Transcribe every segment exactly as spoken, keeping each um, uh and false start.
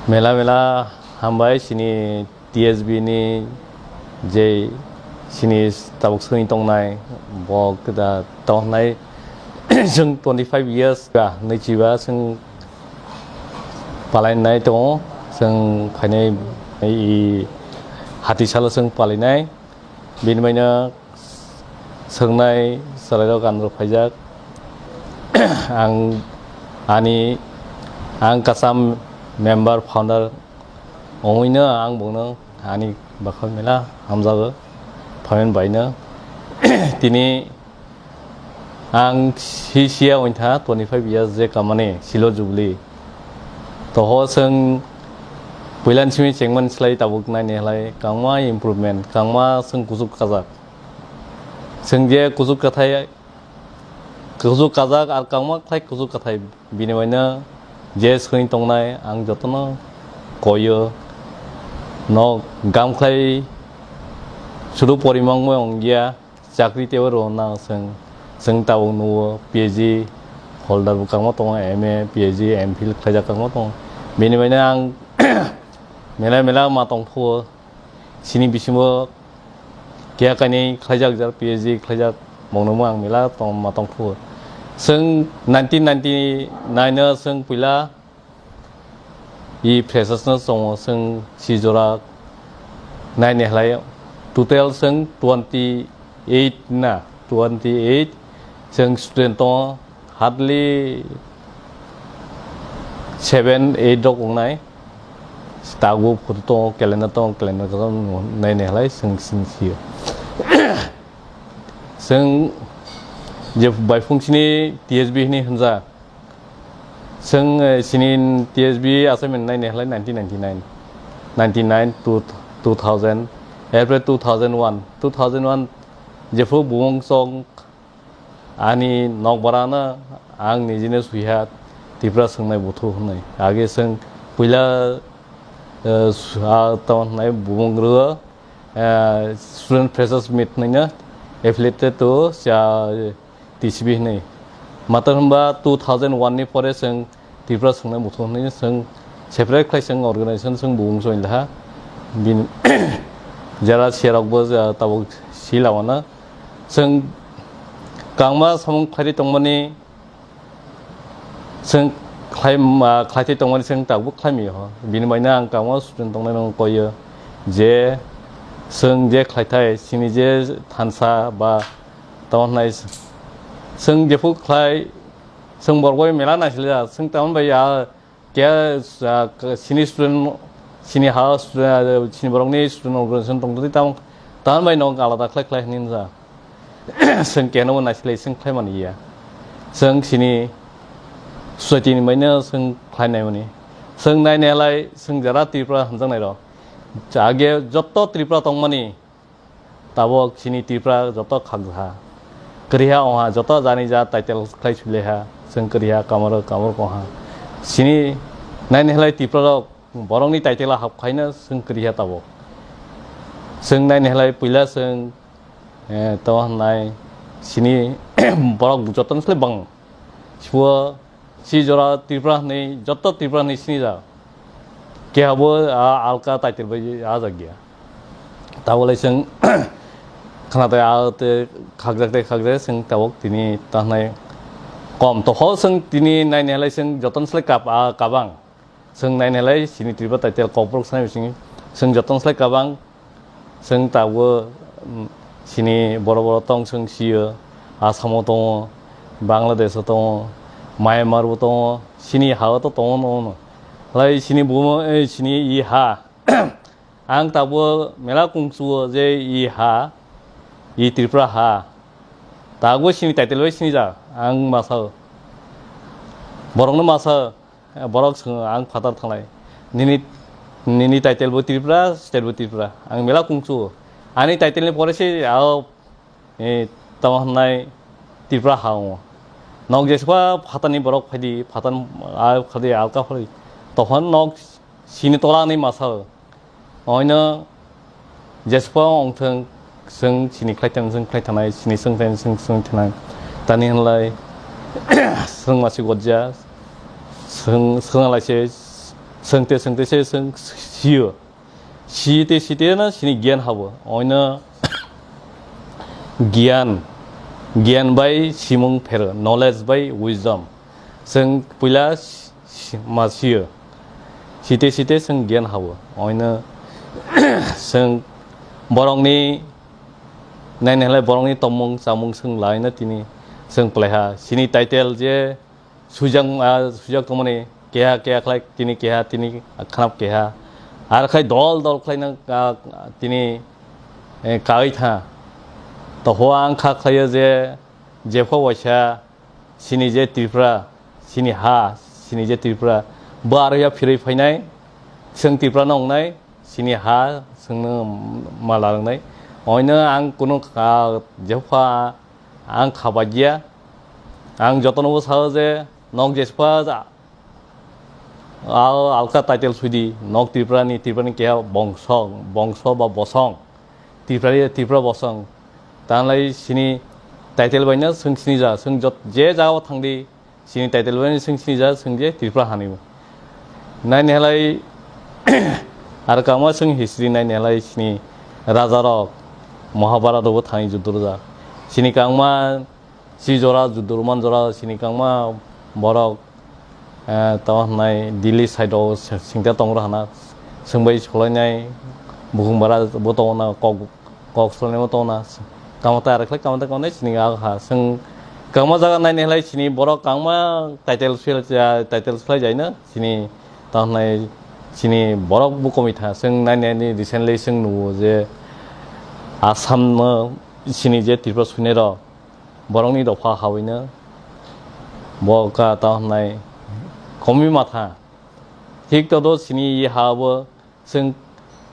Mela mela hambai chini T S B ni je chini tabuk swngwi tongnai bo kda tongnai chwng twenty five years ka nwichiba chwng palainai tongo, chwng phainai i hati salo chwng palainai, bini baino swngnai chwrairok anrok phaijak. Ang ani ang kasam member founder ongwino ang bongno ani bakha mela hamjago phaimani baino. Tini ang si siya ointha twenty five years je kamani silo jubli toho chwng puilan simi chengman slai tabuk naini halai kangma improvement kangma chwng kuchuk kajak. Chwng je kuchuk kathai kuchuk kajak ar kangma khlai kuchuk kathai bini baino je swngwi tongnai ang jotono koyo. Nok gam khlai sudu porimang mo ongya chakri tebo ro na chwng chwng tabuk nuo P H D holder bo kangma tongo M A P H D M phil khlaijak kangma tongo bini baino ang mela mela ma tong phuo. Chini bisingo keha kainwi khlaijak jar P H D khlaijak mongno ang mela tong ma tong phuo. Chwng nineteen ninety nine o chwng puila i freshers no chongo chwng si jora naini halai total chwng twenty eight na twenty eight chwng student tongo. Hardly seven eight rok wngnai. Tabuk photo tongo, calendar tongo, calendar khe naini halai chwng sini sio. Chwng je bai phung sini T S B hinwi hwnjak. Chwng, eh, sini T S B assignment naini halai nineteen ninety nine, ninety nine to two thousand, April two thousand one, two thousand one jephru bumung chong Ani nokbarano ang nijino suiha Tripura swngnai buthu hwnwi. Age chwng puila, eh, su-, ah, tamo hwnai bumung rwo, eh, Student Freshers Meet hwnwi no affiliated to cha T C B hwnwi. Mator hwnba two thousand one ni pore chwng Tripura swngnai buthu hwnwi chwng separate khlai chwng organization chwng bumung join laha. Bin jera siyarokbo ja tabuk si lawana. Chwng kangma samung khlairi tongmani, chwng khlai ma, khlaitwi tongmani chwng tabuk khlaimio. Bini baino ang kangma student tongnai nung koyo je chwng je khlaithai chini je thansa ba tamo hwnai chwng jephuk khlai Chwng borok bai mela naisile ya, chwng tamon bai ya, khe, ah, sini student, sini ha student, ah, sini borokni student organization tong twi tamon, tamon bai no alada khlai khlai hwnwi wngya. Chwng keno bo naisile, chwng khlai mani ya. Chwng sini society ni bai no chwng khlai nai mani. Chwng nai nai lai, chwng jara Tripura hamjak nai rok. Age joto Tripura tong mani, Tabok chini Tripura joto khakha. Kwrwiha ongha joto jani ja title khlai suilaiha. Chwng kwrwiha kamaro kamaro kongha. Chini naini halai Tripura rok borokni title hap khaina chwng kwrwiha tabok. Chwng naini halai puila chwng, eh, to hwnai chini borok jotono se bang. Sbo Si jora Tripura hwnwi, joto Tripura hwnwi sinijak. Kehabo a alka title bai ajak ya. Tabole chwng khna tei a te khakjak tei khakjak chwng tabok tini ta hwnai kom. Tokho chwng tini naini halai chwng jotono slai kap, a kabang. Chwng naini halai sini Tripura title kokborok sanai bising chwng jotono slai kabang. Chwng tabuk, mm, sini borok borok tong chwng sio, Assamo tongo, Bangladesho tongo, Myanmarbo tongo, sini hao to tongo no no. Lai sini bumo, eh, sini i ha. Ang tabuk mela kungsuo je i ha, i Tripura ha. Tabuk sini title bai sini ja, ang masa. Borokno masa. Borok swngo, "Ang phatar thanglai. Nini, nini title bo Tripura, state bo Tripura." Ang mela kungsu. Ani title ni pore se, ao, e, tamo hwnai Tripura ha wngo. Nok jesukha phatar ni borok phaidi, phatar, a, phaidi alka phari. Tohon nok sini tola ni masa. Oino jesukha ongthwng, chwng sini khlai thang, chwng khlai thanai, sini swng thang, chwng swng thanai. Tani hwnlai, swng masi gojja, swng, swng lai se, Swngte swngte se swng sio. Site site no sini giyan habo. Oino giyan, giyan bai simung phero, knowledge bai wisdom. Swng puila si-, si-, ma sio. Site site swng giyan habo. Oino swng borokni naini halai borokni tongmung chamung swng laino tini swng plaiha. Sini title je sujak, ah, sujak tongmani keha, keha khlai tini keha, tini khanap keha. Ar khai dol, dol khlaino, ah, tini, eh, kawi tha. Toho ang kha khlaio je, jepho waisa sini je Tripura, sini ha, sini je Tripura, bo aro ya phirwi phainai, swng Tripura no wngnai, sini ha, swngno ma larwngnai. Oino ang kunu kha, jepho ang kha bagia, ang jotono bo sao je, nok jespa Al alka title sudi, nok Tripura ni, Tripura ni keha bongso, bongso ba bosong, Tripura, Tripura bosong. Tanglai sini title bai no swng sini ja, swng jot, je jaga o thangdi, sini title bai no swng sini ja, swng je Tripura hani. Naini halai, ar kama swng history naini halai sini raja rok, Mahabharata bo thani juddur ja. Sini kangma Si jora, Judurman jora, sini kangma borok, eh, tamo hwnai Delhi side o singta tongo hana, swngbai solainai, bukhung bara bo tongo na, kok, kok solainai bo tongo na, kamo ta rwkhlai, kamo ta kamo sini aga ha, swng kangma jaga naini halai sini borok kangma title sel, title selai jaina, sini tamo hwnai sini borok bo komoi tha, swng naini, naini recently swng nugo je Assam no sini je Tripura suinai rok, borokni dopha hawino bo ka tamo hwnai komi matha. Thik todo sini ye ha bo chwng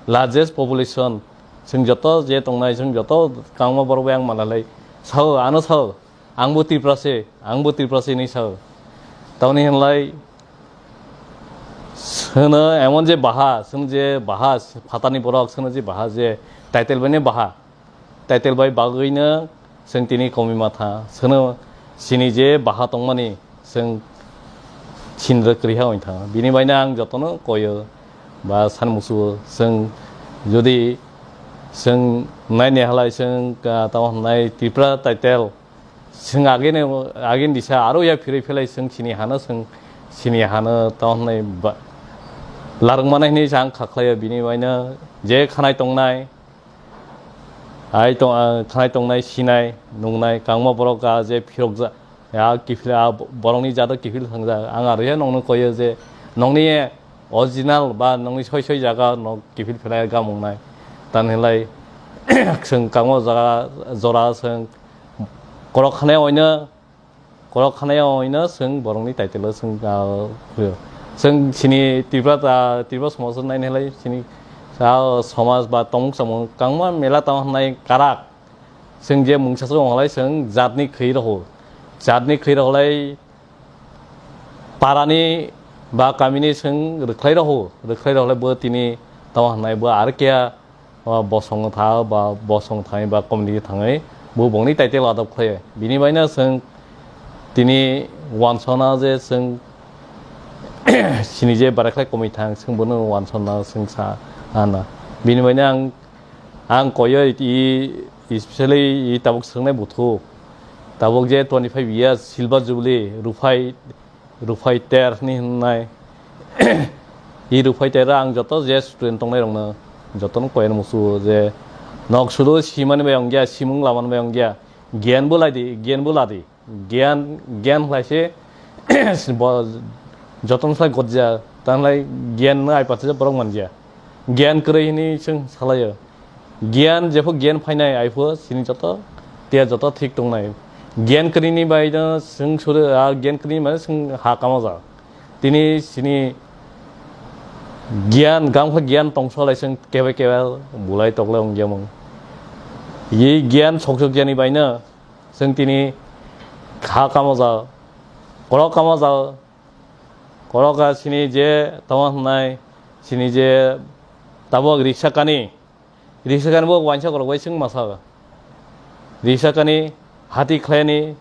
largest population, chwng joto je tongnai, chwng joto kangma borok bai ang manalai sao, ano sao, ang bo Tripura se, ang bo Tripura se hinwi sao. Tamoni hwnlai, sono emon je baha, sono je baha, phatani borok, sono je baha je title bai ne baha. Title bai bagwino chwng tini komi matha, sono sini je baha tongmani chwng sinrwk kwrwiha wng thang. Bini baino ang jotono koyo ba san musuo, chwng jodi chwng naini halai chwng, ah, tamo hwnai Tripura title chwng agini, agini disa aro ya phirwi phelai chwng sini hano, chwng sini hano tamo hwnai ba larwk manai hinwi ang kha khlaio. Bini baino je khanai tongnai, Ai tong, ah, khanai tongnai, sinai, nungnai, kangma borok, ah, je phirokjak, ah, kiphil, ah, bo-, borokni jado kiphil thangjak. Ang aro ya nongno koyo je nongni original ba nongni soi soi jaga no kiphil phinai gamung nai. Tan hinlai chwng kangma jaga jora chwng korok khanai oino Korok khanai oino chwng borokni title o chwng, ah, huyo. Chwng sini Tripura, ah, Tripura somaj o naini halai sini, ah, somaj ba tongmung samung kangma mela tamo hwnai karak. Chwng je mungsa se onghalai chwng jatni khwi roho. Jatni khwi roholai parani ba kamini chwng rwkhlai roho. Rwkhlai roholai bo tini tamo hwnai bo aro keha o bosong tha ba bosong thangwi ba community thangwi bo bongni title adopt khlai. Bini baino chwng tini wansona je chwng sini je barakhlai komwi thang chwng bono wansona chwng sa ana. Bini baino ang, ang koyo i, especially i tabuk swngnai buthu. Tabuk je twenty five years silver jubilee ruphai Ruphai ter hwnwi hwnnai. I Ruphai ter ang joto je student tongnai rokno jotono koyar musuo je nok sudu simani bai ongya, simung lamani bai ongya, giyan bo lai di, giyan bo la di, giyan, giyan khlai se bo jotono slai gotja, tanglai giyan no ai patsa borok manja. Giyan kwrwi hwnwi chwng salaio. Giyan, jepho giyan phainai, aipho sini joto, tiya joto thik tongnai. Giyan kwrwini bai no chwng suru, a giyan kwrwini bai no chwng ha kamo ja. Tini sini giyan, gamkha giyan tongsa lai chwng kebe kebe bulai toklai ongya mung. Ye giyan sokjak yani bai no chwng tini ha kamo ja, korok kamo ja, korok a sini je tamo hwnai, sini je tabok riksa kani, Riksa kani bo wainsa korok bai chwng masa. Riksa kani hati khlaini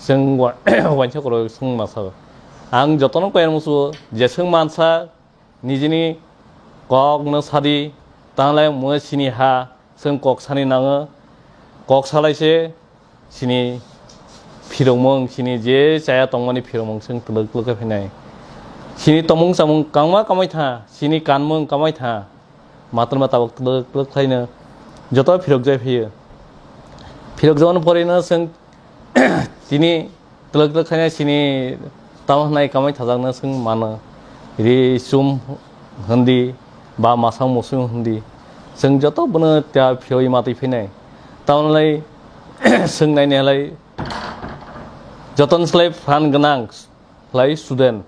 chwng wa-, wainsa korok chwng masa. Ang jotono koyar musuo je chwng mansa nijini kokno sadi, tanglai mui sini ha, chwng kok sani nango, kok salai se sini phirokmung, sini je chaya tongmani phirokmung chwng twlwk twlwk khe phinai. Sini tongmung chamung kangma kamai tha, sini kanmung kamai tha, matorma tabuk twlwk twlwk khlaino joto phirok jai phaiyo. Phirok jaboni porino chwng tini twlwk twlwk khaina sini tamo hwnai kamai thajakno chwng mano. Ri chum hwndi ba masang musung hwndi. Chwng joto bono ta phiroi matwi phinai. Tamoni lai chwng naini halai joton slai phan gwnang khlai student.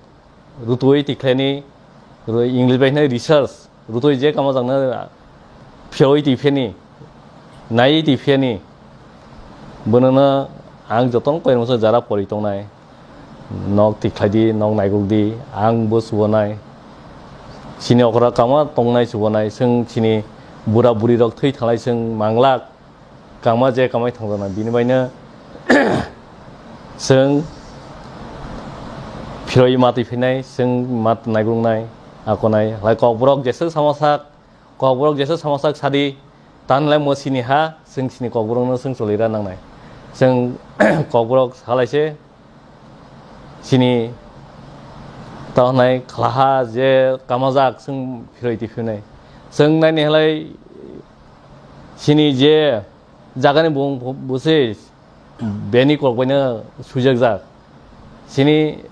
Rutui tikhlaini, ru-, English bai hwnai research. Rutui je kama jangna phiyoi tiphiyani, nai tiphiyani. Bonono ang jotono koirmasa jara pori tongnai. Nok tikhlai di, nok naiguk di, ang bo chubanai. Sini okra kama tongnai chubanai, chwng sini bura buri rok thwi thanglai chwng manglak. Kangma je kamai thangjaknai, bini baino chwng phiroi matwi phinai, chwng mat naigrwngnai, akonai. Lai kokborok jeswk sama sak, kokborok jeswk sama sak sadi, tanlai mo sini ha, chwng sini kokborokno chwng cholira nangnai. Chwng kokborok salaise, sini tamo hwnai khlaha je kamajak chwng phiroi twi phinai. Chwng naini halai sini je jagani bung bwse beni kok baino suijakjak. Sini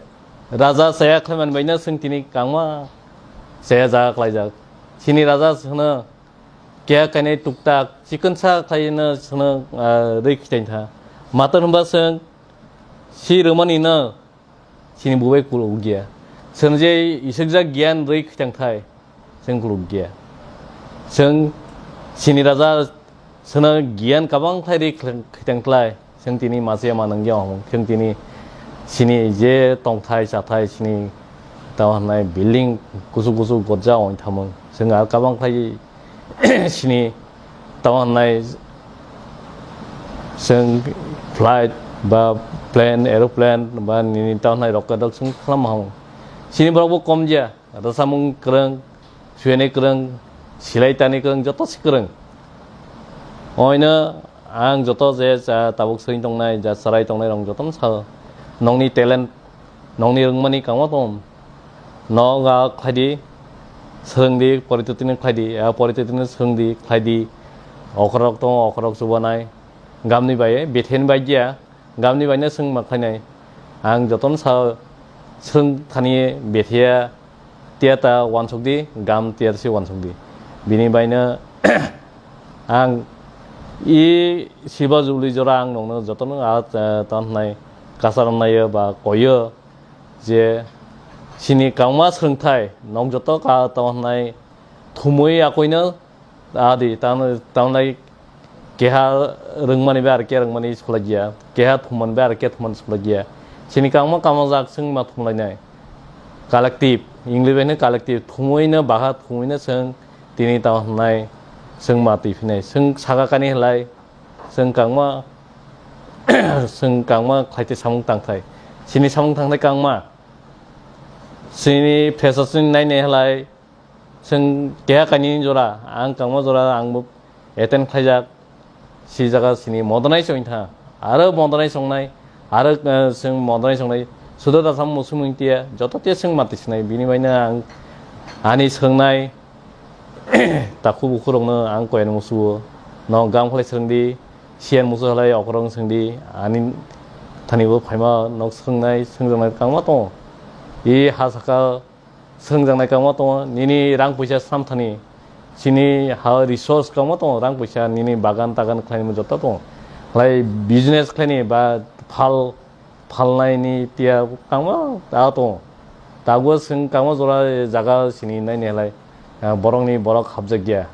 raja chaya khlaimani baino chwng tini kangma chaya jaga khlaijak. Sini raja chwngno keha kainwi tuktak chikonsa khlaino chwngno, ah, rwi khiteng tha. Mator hwnba chwng si rwmani no sini bubai kuluk giya. Chwng je iswkjak giyan rwi khiteng thai, chwng kuluk giya. Chwng sini raja chwngno giyan kabang khlai rwi khiteng khlai, chwng tini masiya manang ya hong, chwng tini sini je tongthai chathai sini tamo hwnai building kusu kusu gotja ong thamung, chwng ar kabang khlai sini tamo hwnai chwng flight ba plane, aeroplane ba nini tamo hwnai rocket rok chwng khwlam hong. Sini borok bo kom jia, rwchapmung kwrwng, suyani kwrwng, silai tani kwrwng, joto se kwrwng. Oino ang joto je cha tabuk swing tongnai, ja chwrai tongnai rok jotono sao. Nokni talent, nokni rwngmani kangma tong. Nok a khlai di, swrwng di, poritotino khlai di, a poritotino swrwng di, khlai di. Okhorok tongo, okhorok chubanai. Gamni bai, betheni bai dia, gamni baino swrwng ma khlainai. Ang jotono sao, swrwng thani bethiya, tiya ta wansuk di, gam tiya se wansuk di. Bini baino ang i siba jubli jora ang nokno jotono a, eh, tamo hwnai kasar naio ba koio. Je sini kangma swrwngthai nok joto ka tamo hwnai thumui akoino adi tamo, tamo lai keha rwngmani bai ar ke rwngmani sulaikya, keha thumani bai ar ke thumani sulaikya. Sini kangma kama jak chwng ma thumlainai. Collective, English bai hwno collective, thumui no baha thumui no chwng tini tamo hwnai chwng ma twi phinai. Chwng saka kani hwlai chwng kangma, chwng kangma khlai twi samung tangthai. Sini samung tangthai kangma. Sini freshers ni nainai halai, chwng keha kainwi jora, ang kangma jora ang bo attend khlaijak, si jaga sini modonai chwng tha, aro modonai chwngnai, aro, eh, chwng modonai chwngnai, sudo da sam musung mung tiya, joto tiya chwng mati sinai, bini baino ang ani chwngnai, takhu bukhu rokno ang koyani musuo, no gam khlai chwng di, siyan musu halai okorok chwng di, ani thani bo phaima nok chwngnai, chwngjaknai kangma tongo, i ha saka, swrwngjaknai kangma tongo, nini rang puisa samthani, chini ha resource kangma tongo, rang puisa nini bagan tagan khlaini joto tongo, khlai business khlaini ba phal phalnaini tiya kangma ta tongo, tabuk chwng kangma jora jaga sini naini halai, ah, borokni borok hapjakya,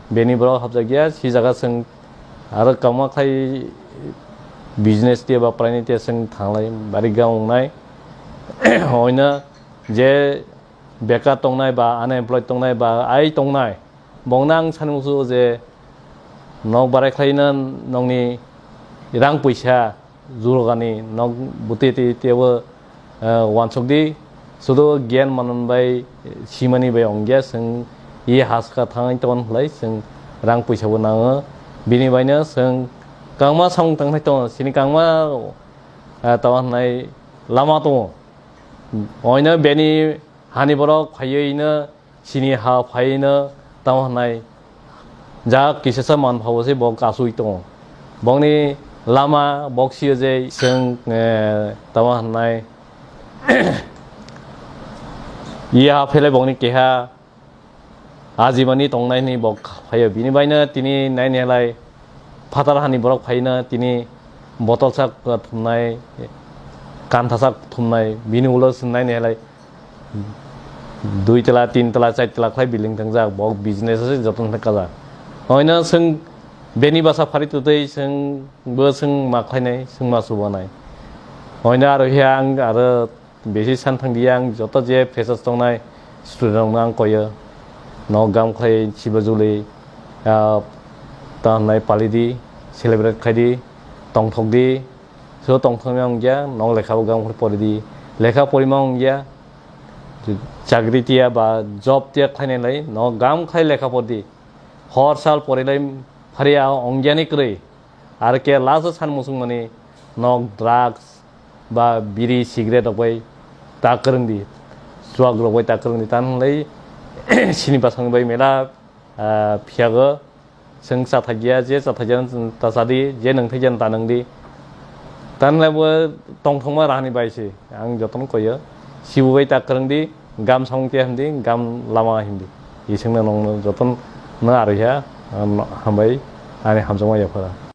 beni borok hapjakya, si jaga chwng aro kangma khlai business tiya ba praini tiya chwng thanglai bari ga wngnai, oino je bekar tongnai ba unemployed tongnai ba ai tongnai, bongno ang sani muchungo je nok barai khlaina nokni rang puisa jurogani nok bwtwi twi teibo, eh, wansuk di, Sudu gyan manan bai, simani bai ongya, chwng ye haska thangwi ton khlai, chwng rang puisa bo nango. Bini baino chwng kangma samung tangthai tongo, chini kangma, ah, tamo hwnai lama tongo. Oino beni hani borok phaiwi no chini ha phaiwi no tamo hwnai jak kisasa man phabo se bo kasui tongo. Bokni lama bok sio je chwng, eh, tamo hwnai ye ha phele bokni keha ajibani tongnai hwnwi bo phaio. Bini baino tini naini halai phatar hani borok phaino tini botol sak thumnai, kantha sak thumnai, bini ulo se naini halai dui tala, tin tala, char tala khlai building thangjak, bo business se joto khlai kajak. Oino chwng beni basa phari twtwi chwng bo chwng ma khlainai, chwng ma chubanai. Oino aro hiya ang aro besi san thang di, ang joto je freshers tongnai student rokno ang koyo, no gam khlai chiba juli, ah, ta hwnai pali di, celebrate khai di, tongthok di, so tongthok ma wngya, no lekha bo gam khlai pori di, lekha pori ma wngya, chakri tiya ba job tiya khlainai lai, no gam khlai lekha pori di, hor sal pori lai phariya ongya ni kwrwi. Aro khe last o san muchung mani nok drugs ba biri cigarette rok bai ta kwrwng di, chuak rok bai ta kwrwng di, tan hwnlai sini bwskango bai mela, ah, phiyago chwng cha thakya, je cha thakya ta cha di, je nwng thakya ta nwng di, tan hwnlai bo tongthokma raha ni bai se. Ang jotono koyo, sibu bai ta kwrwng di, gam samung te him di, gam lama him di. Isingno nongno jotono no aroiha, hambai, ani hamjakma yaphara.